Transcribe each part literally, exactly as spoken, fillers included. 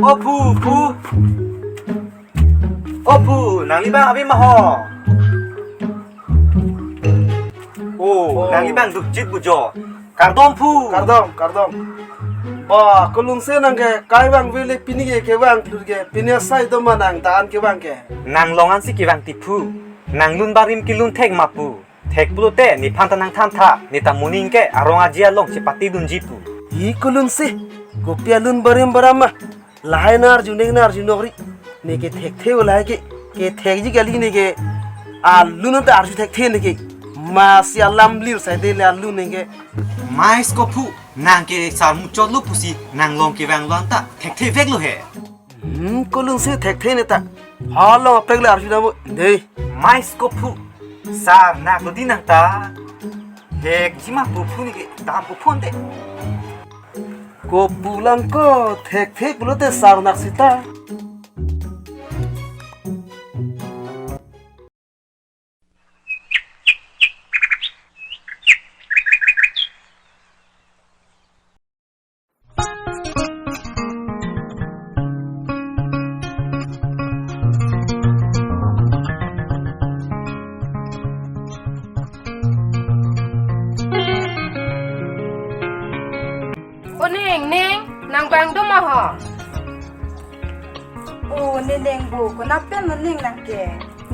O phu, phu. O phu, nangli bang ave ma ho? Oh, oh, nangli bang dukjit bujo. Kardom phu. Kardom, kardom. Ba, Kolungse nang ke kai bang vele pini ke kevang thur ke, pini asai do ma nang ta an kevang ke. Nang long ansi kevang ti phu. Nang lun barim kelun thek ma pu. Thek pulote nephan ta nangthan tha, ne ta moning ke arong aji along chepatedunji pu. Hi Kolungse, kopi alun barim baram ma. Lahai nar arju nek nar arju nokri. Ne ke thekthe lahai ke, kethekji kali ne ke. Alun ta arju thekthe ne ke. Masi alam lir sai de le alun ne ke. Mais ko phu, nang ke sar muchot lo pusi nang long kevang lo anta thekthe vek lo he. Hmm, Kolungse thekthe ne ta. Halong apek le arju dam dei. Mais ko phu, sar nak lo di nang ta. Thekji ma pu phu ne ke dam pu phon te. Ko pulang ko thekthe pulote sar nak sita. O Neng, Neng, nang bang do ma ho? O, ne Neng bo, konat pen lo Neng nang ke?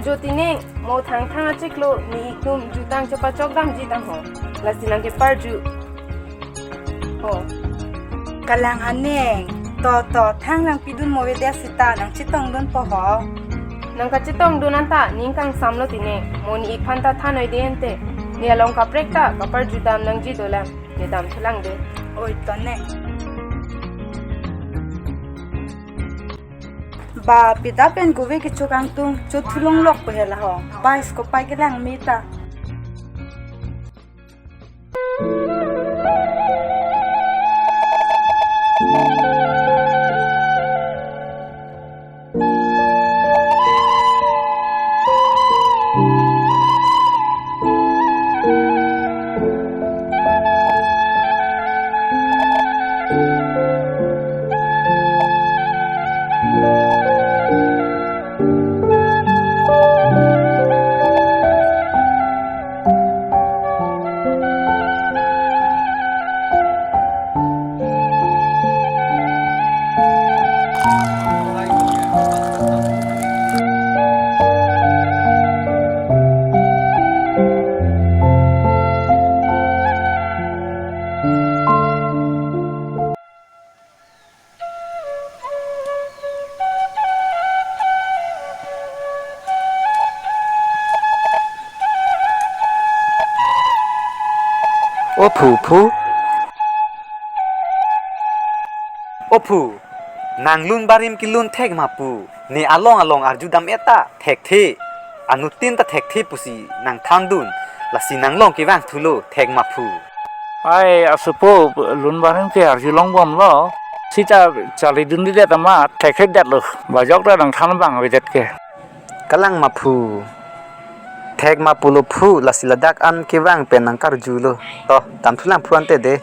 Jyoti Neng, mo Thangthang achiklo, ne ik atum jutang chepachok damji tang ho. Lasi nang ke parju. Ho. Kalang ha Neng, to to, thang nang pidun mo avedet sita, nang chetongdun po ho. Nang kachetongdun anta, ning kangsam lo ti Neng, mo ne ik aphan ta than noi de ante. Ne along kaprek ta, kaparju dam nangji dolang. Ne dam thulang de. Oi to Neng. Ba pida pen kove kecho kangtung, cho thulong lok pu hela ho. Bais ko pai kelang mita. O phu, phu. O phu, nang lun barim kelun thek ma pu. Ne along along arju dam-et ta thekthe. Anuttin ta thekthe pusi nang thandun. Lasi nang long kevang thulo thek ma phu. Ai, asopo, lun barim ke arju longbomlo. Sita charlidun didet amat, thekthedet lo. Bajok ta nang than bang avedet ke. Kalang ma phu. Thek ma pulo phu, lasi ladak an kevang pen nang karjulo. To, dam thulang phu ante de.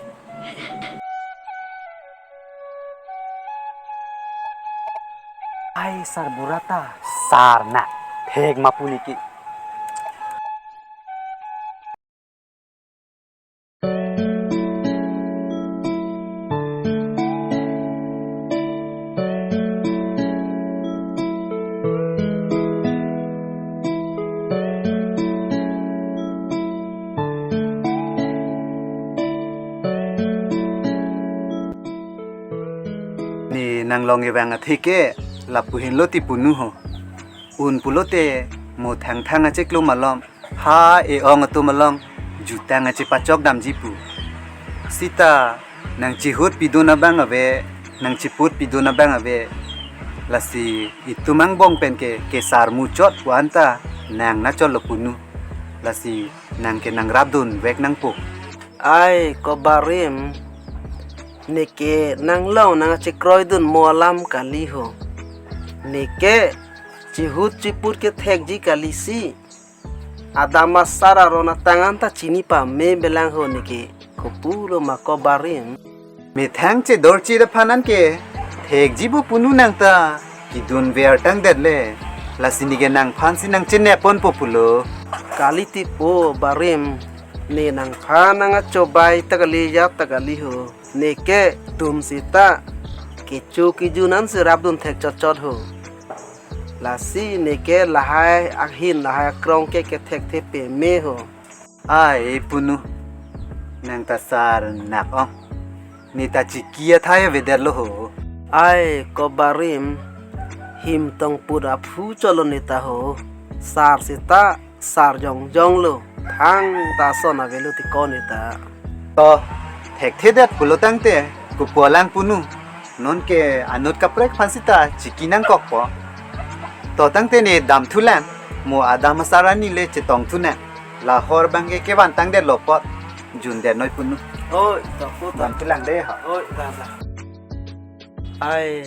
Ai, sar bura ta, sar na. Thek ma pu ne ke. Ne nang long kevang athe ke, lapu henlo ti punu ho. Un pulote mo Thangthang achiklo malom, ha e-ong atum along jutang achepachok damji pu. Sita nang chihut pidun abang ave, nang chiput pidun abang ave. Lasi itum angbong pen ke kesar muchot pu anta nang nachot lo punu. Lasi nang ke nang rapdun vek nangpo. Ai, ko barim. Ne ke nang long nang chekroidun mo alam kali ho. Ne ke chihut chiput ke thekji kali si. Adam asar aron atang an ta chini pame belang ho ne ke. Kopulo ma ko barim. Methang chedorchi aphan an ke. Thekji bo punu nang ta, kedun ver tangdet le. Lasi ne ke nangphan si nangchenep ponpo pulo. Kali ti po Barim, ne nangphan nang achobai ta kali ya ta kali ho. Ne ke dum seta kecho kejun an si rapdun thek chotchot ho. Lasi ne ke lahai ahin lahai akrong ke kethekthe peme ho. Ai punu, nang ta sar nak ong. Ne ta chiki athai avedetlo ho. Ai ko Barim, him tong put aphu cholo ne ta ho. Sar seta sar jongjong lo. Thangta ason avelo ti ko ne ta. To, thekthedet pulo tangte, kopu alang punu. Non ke anut kaprek aphan seta chiki nangkokpo. To tangte ne damthulang, mo adam asar arni le chetongthu nang. Lahor abang ke kevan tangdetlo apot, jundet noi punu. Oi, to pu to. Damthulang de ha. Oi, da da. Ai,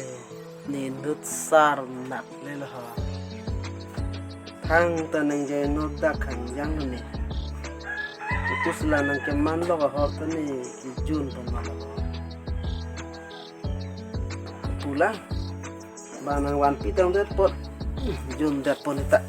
ne inut sar nak lelo ha. Thangta nangje inut dak hangjang ne. Itus la nangkeman lok ahor ta ne kejun pon ma lok. Pulang. Ba nangvanpi tangdet apot. Jundet pon ita.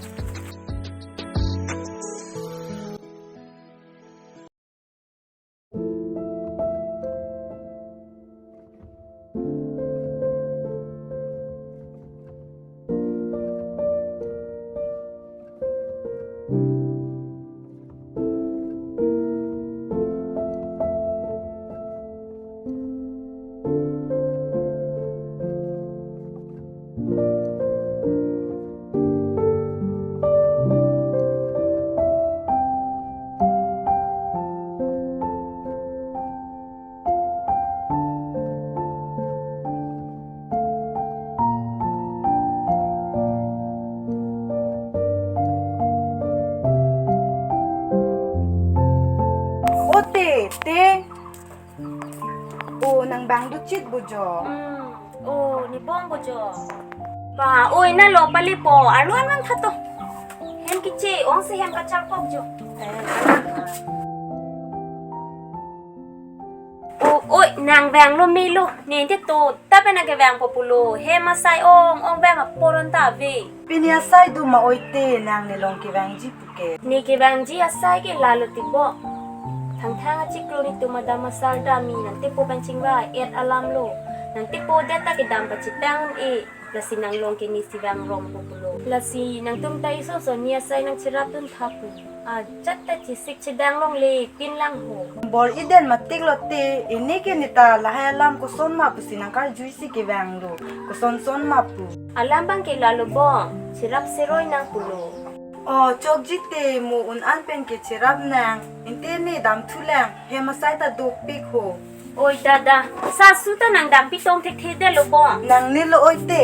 O te, te. O, nang bang duchit bo jo. Hmm. O, ne bong bo jo. Ba, oi, na lo pali po. Arlo an mang khato. Hem kiche, ong si hem kacharkok jo. O, oi, nang vanglo melo. Ne te to, ta pen nang kevangpo pulo. Hem asai ong, ong vang apor an ta ave. Pini asai do ma oi te, nang ne long kevangji puke. Ne kevangji asai ke lalo ti bo. Thangthang achiklo netum adam asar dam-i, nangtepo pen chingvai et alam lo. Nangtepo det ta kedam pachitang un-e. Lasi nang long ke ne si vangrongpo pulo. Lasi nangtum ta iso so ne asai nangcherapdun tha pu. Ajat ta chesik chedang longle pin lang ho. Bor-i den matik lo te, ini ke ne ta lahai alam koson ma pusi nangkarjuisi kevanglo. Koson son ma pu. Alam abang ke lalo bong, cherap seroi nang pulo. O, chokji te, mo un an pen ke cherap nang, inte ne damthulang, hem asai ta dopik ho. Oi dada, sasu ta nang dampi tong thekthedetlo bong. Nang ne lo oi te.